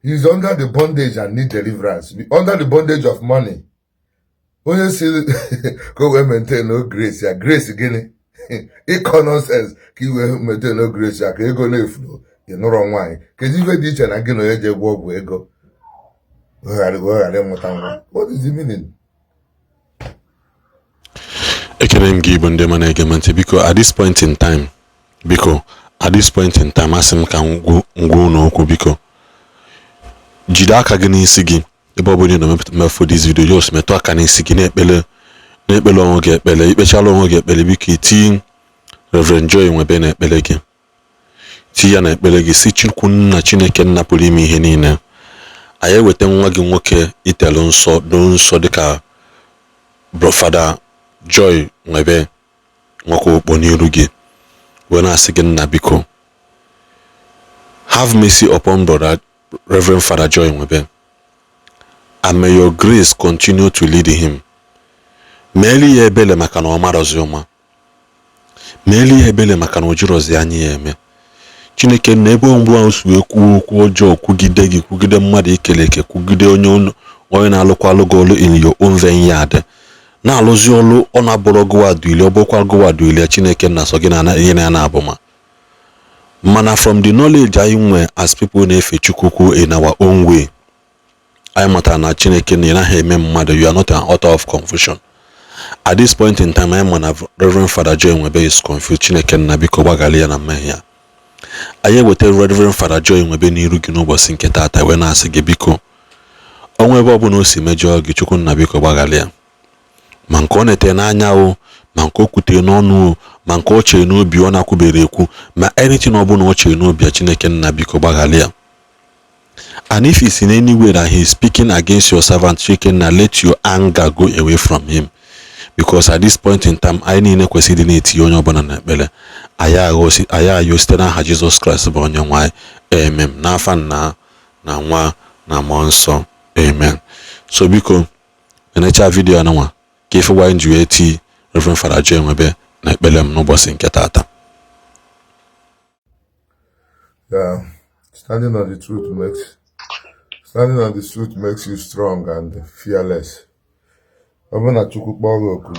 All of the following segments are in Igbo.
He's under the bondage and need deliverance, under the bondage of money. Onye si ka o wee maintain no grace ya, grace gịnị? Ịkọ nonsense ka i wee maintain no grace ya, ka ego na-efu, ị nụrọ nwaanyị. Kedu ife dị iche na gị na onye ji egwu ọgwụ ego wee ghara ịmụta nwa? What is the meaning? Ekele m gị, Igbo ndị ọma na-ege m ntị. Biko, at this point in time, biko, at this point in time, asị m ka m gwa unu okwu. Biko, jide aka gị n'isi gị ebe ọ bụla ị nọ mefu this video. Just metụ aka n'isi gị na-ekpele, na-ekpele onwe gị ekpele. Ikpechala onwe gị ekpele, biko, itinye Reverend Joy Nwebe na ekpele gị. Tinye ya na ekpere gị, si Chukwu Nna, Chineke Nna pụrụ ime ihe niile, anyị eweta nwa gị nwoke itelu nsọ, doo nsọ, dịka Fada Joy Nwebe nwoke okpo n'iru gị, wee na-asị gị, Nna, biko, have mercy upon brother Reverend Father Joy Nwebe and may your grace continue to lead him. Meeli ya ebele maka na ọ marọzi ụma. Meeli ya ebele maka na o jirozi anya ya eme. Chineke na ebe mgbu ahụ si wee kwuo okwu ọjọọ, kwugide gị, kwugide mmadụ ikele eke, kwugide onye onye na-alụkwa alụ gị ọlụ in your own vineyard, na-alụzi ọlụ ọ na-abụrụ gụwa duili, ọ bụrụkwa gụwa duili. Chineke nna, sọ gị na ihe na ya na-abụ ma mana from the knowledge anyị nwe as people na-efe Chukwu in our own way, anyị matara na Chineke na ị naghị eme mmadụ. You are not an author of confusion. At this point in time, anyị ma na Reverend Father Joy Nwebe is confused. Chineke Nna, biko, gbaghara ya na mmehie ya. Anyị eweta Reverend Father Joy Nwebe n'iru gị n'ụbọchị nke taata, wee na-asị gị, biko, ọnwa ebe ọbụla o si mejọọ gị, Chukwu Nna, biko, gbaghara ya, ma nke ọ na-ete n'anya o, ma nke o kwutere n'ọnụ o, ma nke o chere n'obi ọ na-akwubere ekwu, ma anything ọbụla o chere n'obi ya. Chineke Nna, biko, gbaghara ya. And if it's in any way that he is speaking against your servant, Chineke Nna, let your anger go away from him, because at this point in time, anyị niile kwesịrị ịdị na-etinye onye ọbụla n'ekpere. Anyị ayọ site n'aha Jizọs Kraịst bụ Onye nwe anyị, amen. N'afa Nna na Nwa na Mmụọ Nsọ, amen. So biko, enecha video anụnwa ka ife gwa ji wee tii Reverend Father Joy Nwebe na ekpere m n'ụbọchị nke taata. Yeah, standing on the truth makes you strong and fearless. Ọ bụrụ na Chukwu kpọọ gị oku,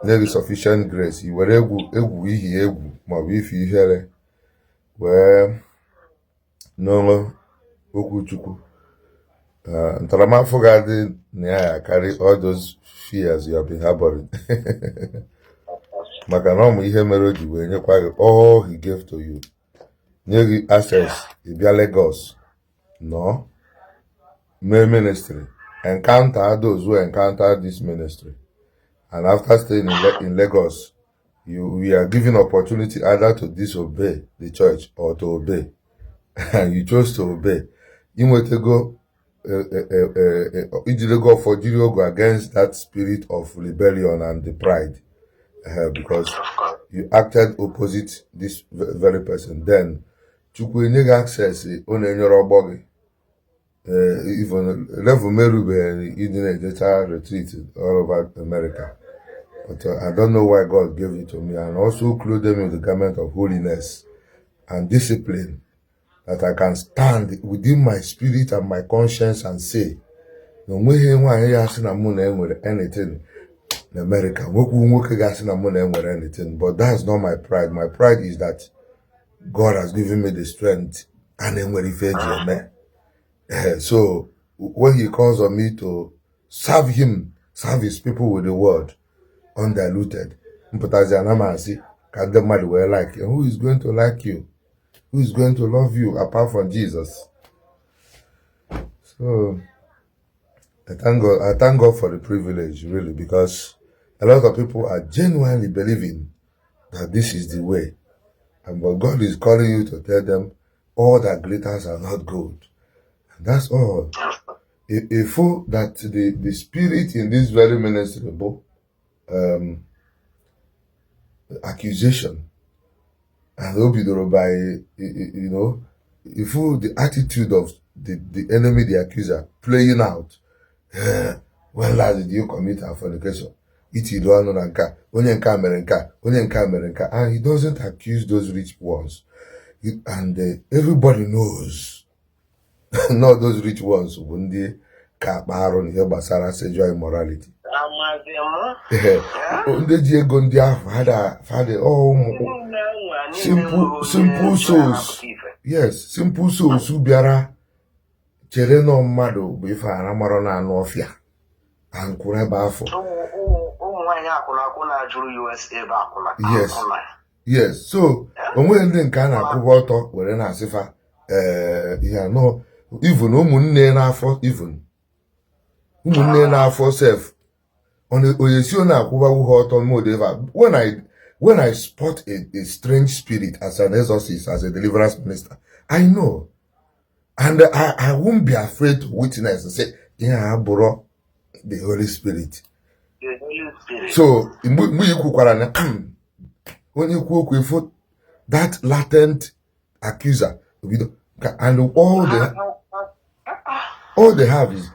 nye gị sufficient grace, i were egwu egwu ihi egwu maọbụ ife ihere wee n'ọrụ okwu Chukwu, ntaramahụhụ ga-adị na ya ya karị all those fears you have been harboring, maka na ọ mụ ihe mere o ji wee nyekwa gị all he gave to you, nye gị access ịbịa Lagos nọ mee ministry, encounter those who encounter this ministry. And after staying in Lagos, you we are given opportunity either to disobey the church or to obey, and you chose to obey. Inwetego ijidego ọfọ jiri ogu against that spirit of rebellion and the pride, because you acted opposite this very person. Then Chukwu enye gị access ọ na-enyere ọgbọ gị, even level merubeghị ịdị na-ejecha retreat all over America. But I don't know why God gave it to me and also clothed me with the garment of holiness and discipline, that I can stand within my spirit and my conscience and say na onweghị nwaanyị ya asị na mụ na enwere anything na America, nwekwu nwoke ga-asị na mụ na enwere anything. But that's not my pride. My pride is that God has given me the strength and enwere ife eji eme. So when he calls on me to serve him, serve his people with the word undiluted, mpụtazi ana m asị ka ndị mmadụ wee like you. Who is going to like you? Who is going to love you apart from Jesus? So I thank God. I thank God for the privilege, really, because a lot of people are genuinely believing that this is the way. And but God is calling you to tell them all that glitters are not gold. And that's all. If that the spirit in this very ministry, accusation, and obidoro by if the attitude of the enemy, the accuser, playing out. When last did you commit a fornication? Itiri ọnụ na nke a, onye nke a mere nke a, onye nke a mere nke a, and he doesn't accuse those rich ones. And everybody knows. Not those rich ones bụ ndị ka akpa arụ n'ihe gbasara sexual immorality. Amazi m. Ee, ndị ji ego ndị ahụ fada ụmụ simple souls. Yes, simple souls bịara chere nọ mmadụ bụ ife ara mara na anụ ọfịa and kwụrụ ebe afọ. Ụmụ nwaanyị akwụna akwụna jụrụ USA bụ akwụna. Yes. Akwụna. Yes, so onweghị ndị nke a na-akwụba ọtọ were na-asịfa ee ihe anọ, even ụmụnne n'afọ, even ụmụnne n'afọ sef onye si ọ na-akwụba ha ọtọ modeva. When I spot a strange spirit as an exorcist, as a deliverance minister, I know and I won't be afraid to witness and say ihe a bụrụ the Holy Spirit. The Holy Spirit. So mgbe i kwukwara na onye kwu okwu ifo that latent accuser obido and all they have is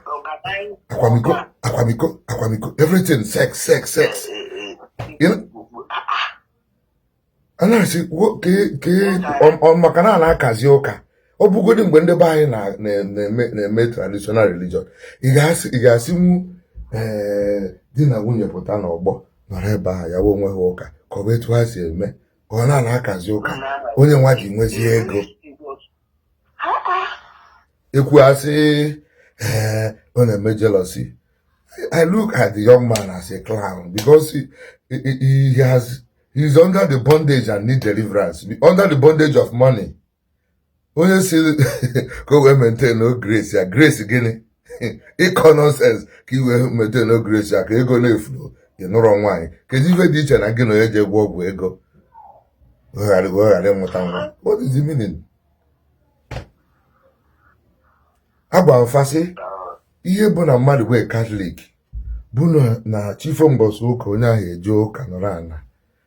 akwamiko, akwamiko, akwamiko, everything sex, sex, sex. A na-asị ke maka na a na-akazi ụka. Ọ bụgodị mgbe ndị be anyị na-eme traditional religion, ị ga-asịnwu ee di na nwunye pụta n'ọgbọ nọrọ ebe ahụ ya wee onwe ha ụka ka ọ bụ etu ha si eme ka ọ na-akazi ụka onye nwa ji nwezie ego ekwu asị ee ọ na-eme jealousy. I look at the young man as a clown because he's under the bondage and need deliverance, under the bondage of money. Onye si ka o wee maintain no grace ya, grace gịnị? Ịkọ nonsense ka i wee maintain no grace ya ka ego na-efu ị nụrọ nwaanyị. Kedu ife dị iche na gị na onye ji egwu ọgwụ ego wee ghara ịmụta nwa? What is the meaning? Agwa m fasị ihe bụ na mmadụ bụ Catholic bụ na chifo mbọsị ụka onye ahụ eje ụka nọrọ ana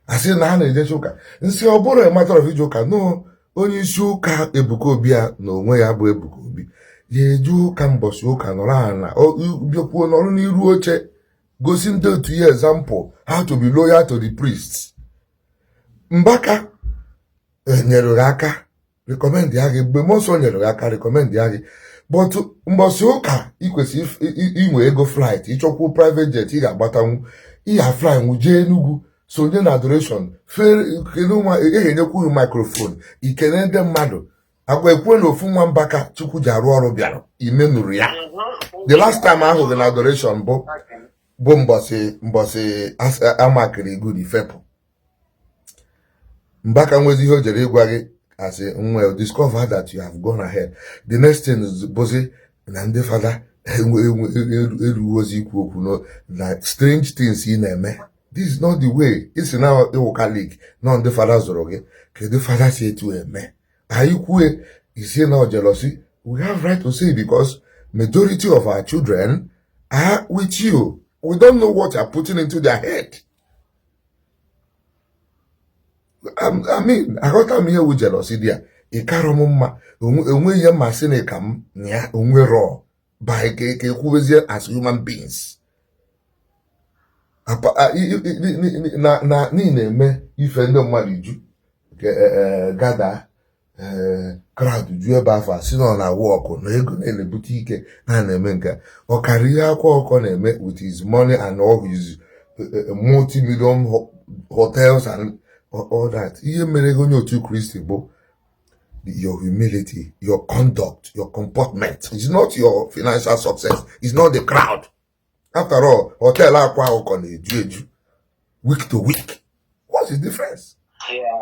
asị na ha na-ejechi ụka nsị ọ bụrụ a matter of ije ụka no. Onye isi ụka Ebuka Obi a na onwe ya bụ Ebuka Obi ya eje ụka mbọsị ụka nọrọ ana bịakwuo nọrọ n'iru oche gosi ndị otu ya example how to be loyal to the priests. Mbaka nyere gị aka recommend ya gị mgbe mmụọ nsọ nyere gị aka recommend ya gị, but mbọsị ụka ị kwesịrị inwe ego flight, ịchọkwu private jet ị ga-agbatanwu ịya fly nwu jee Enugu sonye na adoration fere kene nwa e ga-enyekwu gị microphone ikene ndị mmadụ agwa ekwuo na ofu nwa Mbaka Chukwu ji arụ ọrụ bịara ime nụrụ ya. The last time ahụ gị na adoration bụ mbọsị amakiri good ifepụ Mbaka nwezi ihe o jere ịgwa gị asị nwe discover that you have gone ahead. The next thing bụzi na ndị fada eruozi ikwu okwu na strange things ị na-eme. This is not the way. Isi na ịwụ Catholic nọ ndị fada zụrụ gị, kedu fada si etu eme anyị kwue isi na jealousy? We have right to say because majority of our children are with you. We don't know what you're putting into their head. I mean, aghọta m ihe wu jealousy dị ya. Ịkarọ m mma onwe ihe mmasị na ka m na ya onwe rọ by ka ekwubezie as human beings na n'ihi na-eme ife ndị mmadụ ju gada crowd ju ebe afọ asị nọ na wọkụ na ego na-ebute ike na na-eme nke ọ karịa ihe akwa ọkọ na-eme with his money and all his multi-million hotels and all that. Ihe mere onye otu Kristi bụ your humility, your conduct, your comportment. It's not your financial success. It's not the crowd. After all, hotel akwa akụkọ na-eju eju week to week. What's the difference? Yeah.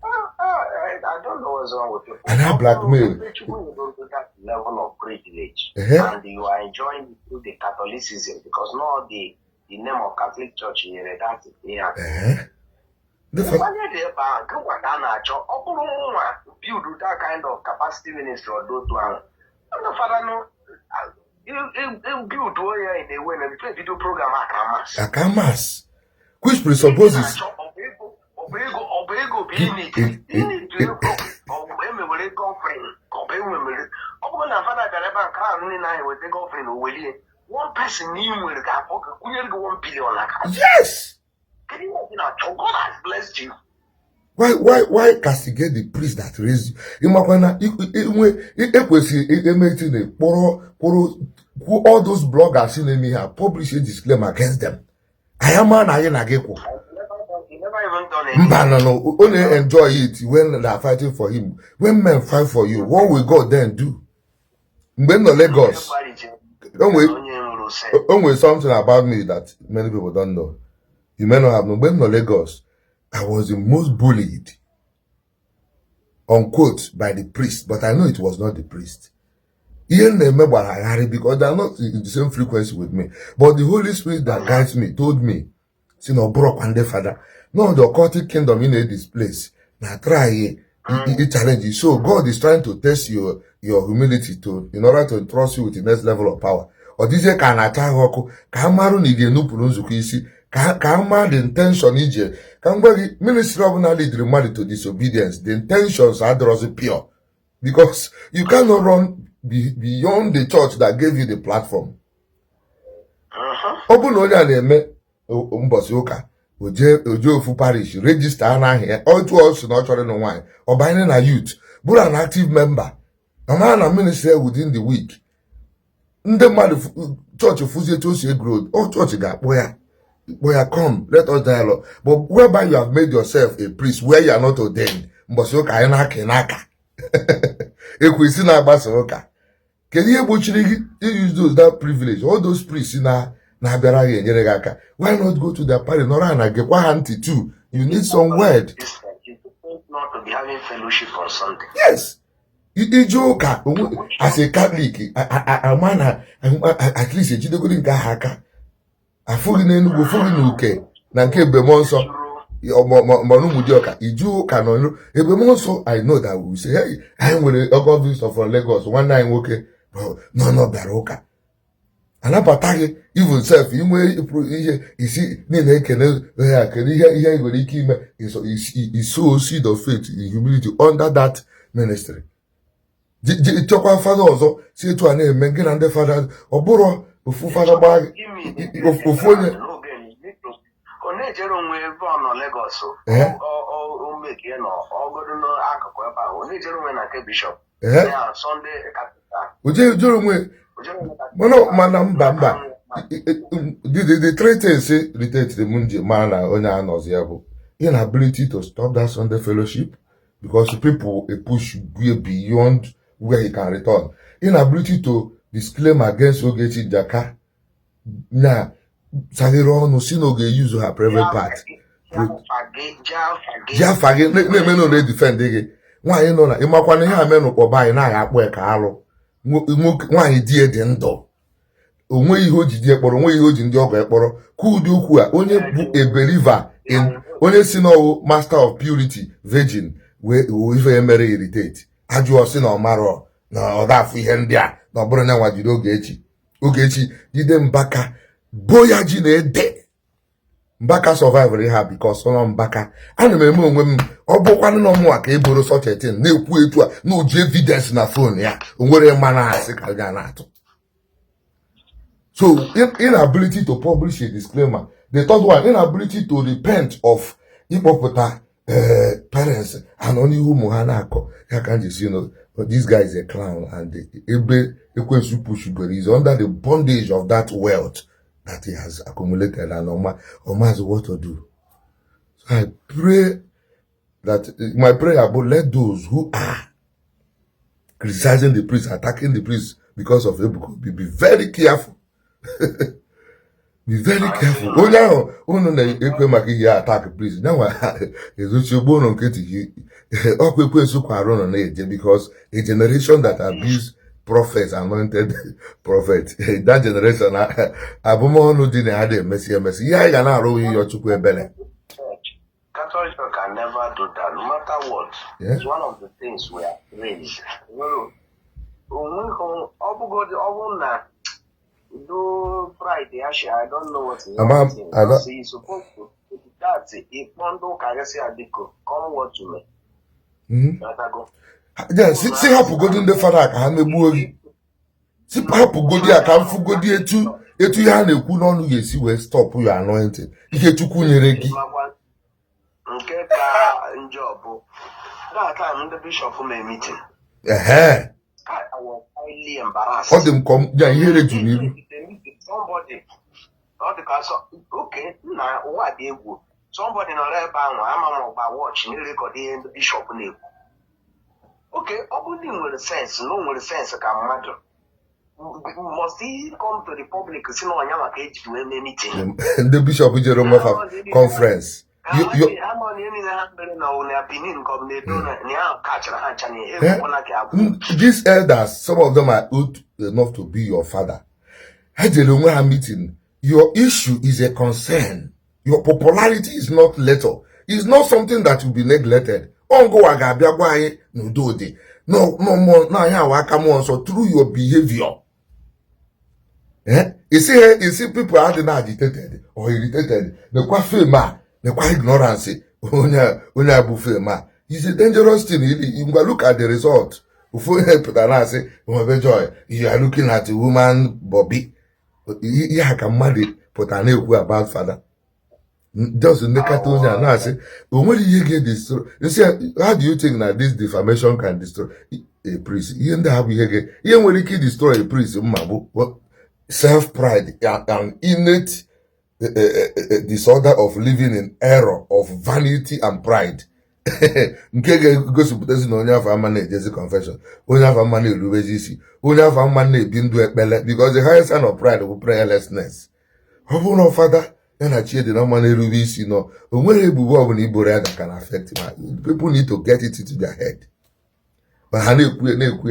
I don't know what's wrong with people. And that blackmail. People go to that level of privilege, and you are enjoying through the Catholicism because not the name of Catholic Church in that. Yeah. Onye dị ebe ahụ gịnwa ka a na-achọ ọ bụrụ nwa build that kind of capacity ministry ọdụ otu ahụ ndị fada nụ build ya in a way na before video program aka mass. Aka mass, which presupposes ọ bụ ego bụ ịnid ego ọ bụ emewere ego offering ka ọ bụ emewere ọ bụrụ na fada bịara ebe a nke ahụ niile ahụ eweta ego offering o welie one person ị nwere ga-akpọ ka kwụnyere gị 1 billion aka. Yes. Kedu ihe ị na-achọ? God has blessed you. Why castigate the priest that raised you? Ịmakwa na inwe ekwesịrị emeti na kpọrọ kwụrụ kwuo all those bloggers na-eme ihe a, publish a disclaimer against them. Anyị ama na anyị na gị kwụ. He never even done anything. Mba, no, only enjoy it when they are fighting for him. When men fight for you, what will God then do? Mgbe m nọ Lagos, Onye nwere se. O nwere something about me that many people don't know. You may not have known. Mgbe m nọ Lagos, I was the most bullied, unquote, by the priest, but I know it was not the priest. Ihe m na-eme gbara agharị because they are not in the same frequency with me. But the Holy Spirit that guides me told me, si na ọ bụrụkwa ndị fada, no, the occultic kingdom in this place na try i challenge you. So God is trying to test your humility to in order to entrust you with the next level of power. Ọ dịzie ka a na-acha gị ọkụ ka a marụ na ị ga-enupụrụ nzukọ isi, ka a maa the intention ije. Ka m gwa gị, ministry ọbụla leadiri mmadụ to disobedience, the intentions adịrọzi pure, because you cannot run beyond the church that gave you the platform. Ọ bụrụ na onye a na-eme mbọsị ụka, oje ofu parish, register n'ahịa ya, otu ọ sị na ọ chọrọ ịnụ nwaanyị, ọ banye na youth, bụrụ an active member, ọ mara na ministry within the week, ndị mmadụ chọọchị fụzi etu o si e-grow, ọ chọọchị ga-akpọ ya, kpọ ya, "Come, let us dialogue." But whereby you have made yourself a priest where you are not ordained, mbọsị ụka anyị na-aka n'aka ekwesị na-agbasa ụka, kedu ihe gbochiri gị use those that privilege? All those priests na na-abịara gị enyere gị aka, why not go to their party, nọrọ ha na gekwa ha ntị too? You need some word. Not to be having fellowship on Sunday. Yes, ije ụka as a Catholic, ama na at least ejidegodi nke ahụ aka, afụghị n'Enugwu, fụghị n'uke na nke ebemmụọ nsọ ma n'Ụmụdịọka ije ụka nọ ebemmụọ nsọ. I know that we will say, "Hey, anyị nwere ọgọ visitor from Lagos, nwanne anyị nwoke nọ nọ bịara ụka." Anabataghị even self inwe ihe isi niile ekene ya kene ihe nwere ike ime iso seed of faith in humility under that ministry. Chọkwa fada ọzọ si etu a na-eme gị na ndị fada, ọ bụrụ ofu fada gbaa gị ofu onye. Ọ na-ejere onwe ebe ọ nọ Lagos, o mekie nọ ọgọdụ n'akụkụ ebe ahụ, ọ na-ejere onwe na nke bishọp ya Sunday capital. O jere onwe mana mba, the three things irritate m nji mara na onye a nọzi ya bụ inability to stop that Sunday fellowship, because people push way beyond where he can return, inability to disclaim against Ogechi Njaka na saghere ọnụ si na ọ ga-use her private part ji afa gị na-eme na ọ na-edefend gị. Nwaanyị nọ na ịmakwana ihe a menụ kpọba anyị na-agha akpọ ya ka alụ nwaanyị di ya dị ndụ, onweghị ihe o ji di ekpọrọ, onweghị ihe o ji ndị ọgọ ekpọrọ ka ụdị okwu a. Onye bụ a believer in onye si n'ọwụ master of purity virgin wee ife ya mere irritate, ajụọ sị na ọ marọ na ọ dafụ ihe ndị a na ọ bụrụ na nwa jide Ogechi, Ogechi jide Mbaka bo ya ji na ede. Mbaka survive ihe a because ọ nọ Mbaka. Ana m eme onwe m, ọ bụkwanụ na ọmụnwa ka e boro such a thing na-ekwu etu a na oji evidence na phone ya, o nwere mma na asị ka onye a na-atụ. So inability to publish a disclaimer. The third one, inability to repent of ịkpọpụta parents anọ n'ihu ụmụ ha na-akọ ya. Ka m ji si no, this guy is a clown, and ebe ekwensu pushugoro is under the bondage of that wealth that he has accumulated, and ọma ọmazi what to do. So I pray that my prayer bụ, let those who are criticizing the priest, attacking the priest because of Ebuka Obi, be very careful, be very careful. Onye ahụ unu na-ekwe maka ihe attack priest nyanwa ezochi ogbo unu nkịtị, ọkwa ekwensu kwara unu na-eje, because a generation that abuse prophets, anointed prophet, that generation, abụmọnụ dị na ya dị emesi emesi ihe anyị ga na-arụ ịyọ Chukwu ebere. Catholic Church can never do that, no matter what. It's one of the things we are raised. Onweghị ọ bụgodị ọ bụrụ na do pride ya shi, I don't know what is happening. So he's supposed to that ịkpọ ndị ụka gị sị ya, "Biko, come what you may." Yes, si hapụgodi ndị fada ka ha megbuo gị, si hapụgodi ya ka m fugodi etu ihe a na-ekwu n'ọnụ ga-esi wee stop your anointing, ihe Chukwu nyere gị. Nke ka njọ bụ that time ndị bishọp mee meeting. I was highly embarrassed. Ọ dị m ka ya ihere ju n'iru. Somebody, ọ dị ka sọ oke na ụwa dị egwu. Somebody nọrọ ebe ahụ, ama m ọgba watch na-erecord ihe ndị bishọp na-ekwu. Oke ọ bụrụ na ị nwere sense, na o nwere sense ka mmadụ, must he come to the public si na ọnya maka eji wee mee meeting? Ndị bishọp jere nwefa conference. Ama na ihe niile ha mere na Benin ka ọ bụ na Edo na ya kachara ha ncha na ekwukwana ka agwụ. These elders, some of them are old enough to be your father. Ha jere onwe ha meeting. Your issue is a concern. Your popularity is not little. It's not something that will be neglected. Ọngụwa ga-abịa gwa anyị n'udo dị na anyị awa aka mmụọ nsọ through your behavior. Eh? You see, you see people are not agitated or irritated. Nekwa fame a, nekwa ignorance. Onye a bụ fame a. It's a dangerous thing. You look at the result. Ofu onye pụtara na-asị, "Nwebe Joy, you are looking at a woman Bobby." Ihe a ka mmadụ pụtara na-ekwu about father. Just nekata onye a na-asị, o nwere ihe ga-edestroy. Nsị, how do you think na this defamation can destroy a priest? Ihe ndị a bụ ihe ga ihe nwere ike destroy a priest mma bụ self pride and innate disorder of living in error of vanity and pride, nke ga-egosipụtazi na onye afọ ama na-ejezi confession, onye afọ ama na-erubezi isi, onye afọ ama na-ebi ndụ ekpele, because the highest sign of pride bụ prayerlessness. Ọ bụrụ na fada ya na chi dị na mma na-erube isi nọ, o nwere ebubo ọbụla iboro ya that can affect ma people need to get it into their head. Ma ha na-ekwu na-ekwu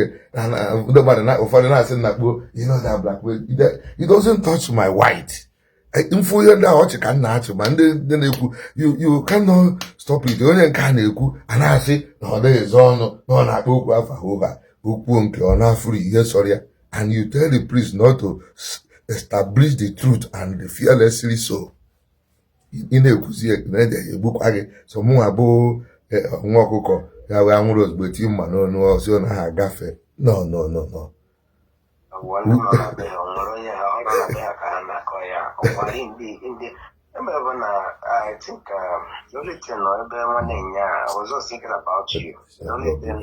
ndị mmadụ na ụfọdụ na-asị na kpuo, you know that black, it doesn't touch my white. Mfu ihe ndị ahụ, ọchị ka m na-achị. Ma ndị na-ekwu, you cannot stop it. Onye nke a na-ekwu, a na-asị na ọ dịghị ezo ọnụ, na ọ na-akpọ okwu afa hova okwu nke ọ na-afụrụ ihe sọrọ ya. And you tell the priest not to establish the truth and fearlessly so. Ị na-ekwuzi na ede egbukwa gị. So mụnwa bụ nwa ọkụkọ ya wee anwụrụ ozugbo eti mma n'ọnụ ọsị na ha agafe. No, no, no, no. Ụwa ndị nọ na be ha, o nwere onye ha ọ nọ na be ha ka ha na-akọ ya ọkwari ndị ebe bụ na I think the only thing nọ ebe nwanne nya, I was just thinking about you. The only thing